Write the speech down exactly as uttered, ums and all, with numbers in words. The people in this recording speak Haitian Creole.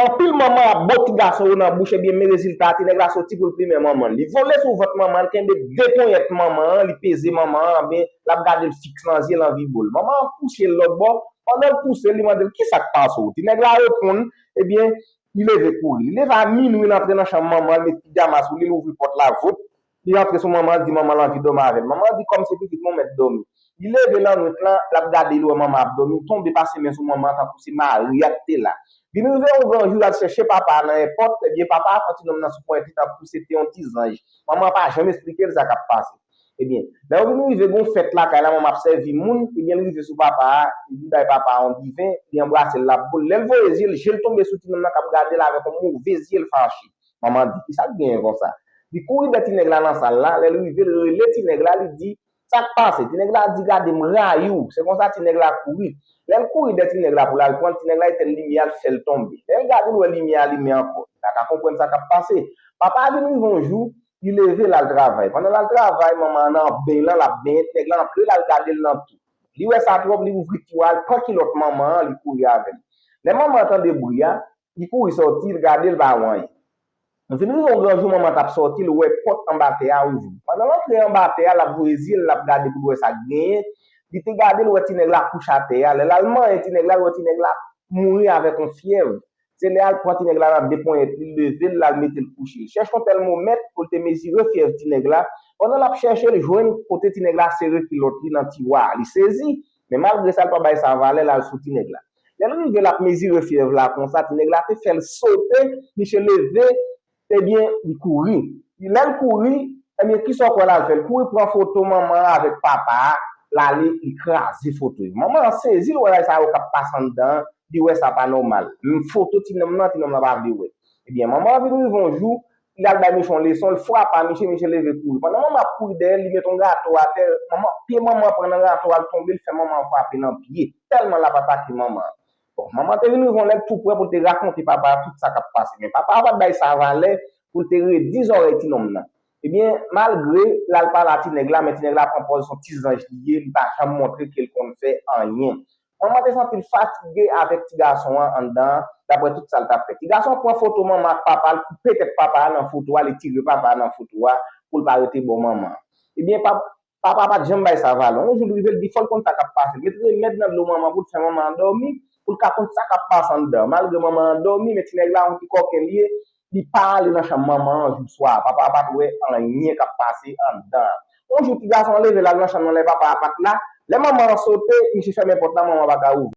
Anpil manman ap bo ti gason yo nan bouch, ebyen, men rezilta a, ti nèg la soti pou l plimen manman l. Li vole sou vant manman l, kenbe de ponyèt manman an, li peze manman an, ebyen, l ap gade l fiks nan zye, l anvi bo l. Manman an pouse l lòt bò, pandan l pouse l, li mande l, "Kisa k pase w?" Ti nèg la reponn, ebyen, li leve kouri. Li leve a minwi, l antre nan chanm manman l, met pijama sou li, l ouvri pòt la, voup, li antre sou manman l, di manman l anvi dòmi avè l. Manman l di, "Kòm se pitit mwen, w mèt dòmi." Li leve lannwit lan, l ap gade, li wè manman ap dòmi, li tonbe pase men sou manman an tankou se mari a ki te la. Vin rive yon gran jou, l al chèche papa a nan èpòt, ebyen, papa a pran ti nonm nan sou ponyèt li tankou se te yon ti zanj. Manman an pa janm esplike l sa k ap pase. Ebyen, lè yo vin rive, gen yon fèt lakay la, manman ap sèvi moun, ebyen, li rive sou papa a, li bay papa a yon diven, li anbrase l, l ap bo l. Lè l voye zye l, je l tonbe sou ti nonm nan k ap gade l avèk yon move zye, l fache. Manman di, "Kisa k genyen konsa?" Li kouri dèyè ti nèg la nan sal la, lè l rive, l rele ti nèg la, li di, "Sa k pase?" Ti nèg la di, "Gade, m rayi w." Se konsa ti nèg la kouri. Lè l kouri dèyè ti nèg la pou l al pran l, ti nèg la etenn limyè a, l fè l tonbe. Lè l gade, l wè limyè a limen ankò. Li pa ka konprann sa k ap pase. Papa a vin rive yon jou, li leve, l al travay. Pandan l al travay, manman an nan beny lan, l ap benyen, ti nèg la antre, l al gade l nan twou. Li wè sa twòp, li ouvri twou a, l pran kilòt manman an, li kouri avè l. Lè manman an tande bri a, li kouri sòti, l gade, l pa wè anyen. Vin rive yon gran jou, manman t ap sòti, l wè pòt anba tè a ouvri. Pandan l antre anba tè a, l ap voye zye l, l ap gade pou l wè sa k genyen. Li te gade, l wè ti nèg la kouche atè a. Lè l al manyen ti nèg la, l wè ti nèg la mouri avèk yon fyèv. Se lè a l pran ti nèg la nan de ponyèt li, l leve l, l al mete l kouche. Li chèche yon tèmomèt pou l te mezire fyèv ti nèg la. Pandan l ap chèche, l jwenn kote ti nèg la sere kilòt li nan tiwa a. Li sezi, men malgre sa, l pa bay sa valè, l al sou ti nèg la. Lè l rive, l ap mezire fyèv la konsa, ti nèg la te fè l sote, misye leve, ebyen, li kouri. Lè l kouri, ebyen, kisa w kwè l al fè? L kouri pran foto manman an avèk papa a, l ale, li kraze foto yo. Manman an sezi, l wè bagay sa yo k ap pase anndan an, li wè sa pa nòmal. Menm foto ti nonm nan, ti nonm nan pa vle wè. Ebyen, manman an vin rive yon jou, li al bay misye yon leson, l frape a misye, misye leve kouri. Pandan manman ap kouri dèyè l, li met yon gato atè, manman, pye manman an pran nan gato a, l tonbe, l fè manman an frape nan pye, tèlman l ap atake manman an. Bon, manman te vin rive yon lè tou prè pou l te rakonte papa a tout sa k ap pase. Men papa a pa t bay sa valè pou l te redi zòrèy ti nonm nan. Ebyen, malgre l al pale a ti nèg la, men ti nèg la pran pòz se yon ti zanj li ye, li pa janm montre ke l konn fè anyen. Manman te santi l fatige avèk ti gason an anndan an, daprè tout sa l t ap fè. Ti gason an pran foto manman ak papa, l koupe tèt papa a nan foto a, li tire papa a nan foto a pou l pa rete bò manman an. Ebyen, pa, papa pa t janm bay sa valè. Yon jou, l rive, l di fò l konn sa k ap pase. L met remèd nan dlo manman pou l fè manman an dòmi, pou l ka konn sa k ap pase anndan. Malgre manman an dòmi, men ti nèg la, yon ti kòken li ye, li pa ale nan chanm manman an jou swa a. Papa a pa t wè anyen k ap pase anndan an. Yon jou, ti gason an leve, l al nan chanm nan lè papa a pa t la. Lè manman an sote, misye fèmen pòt la, manman an pa ka ouvri.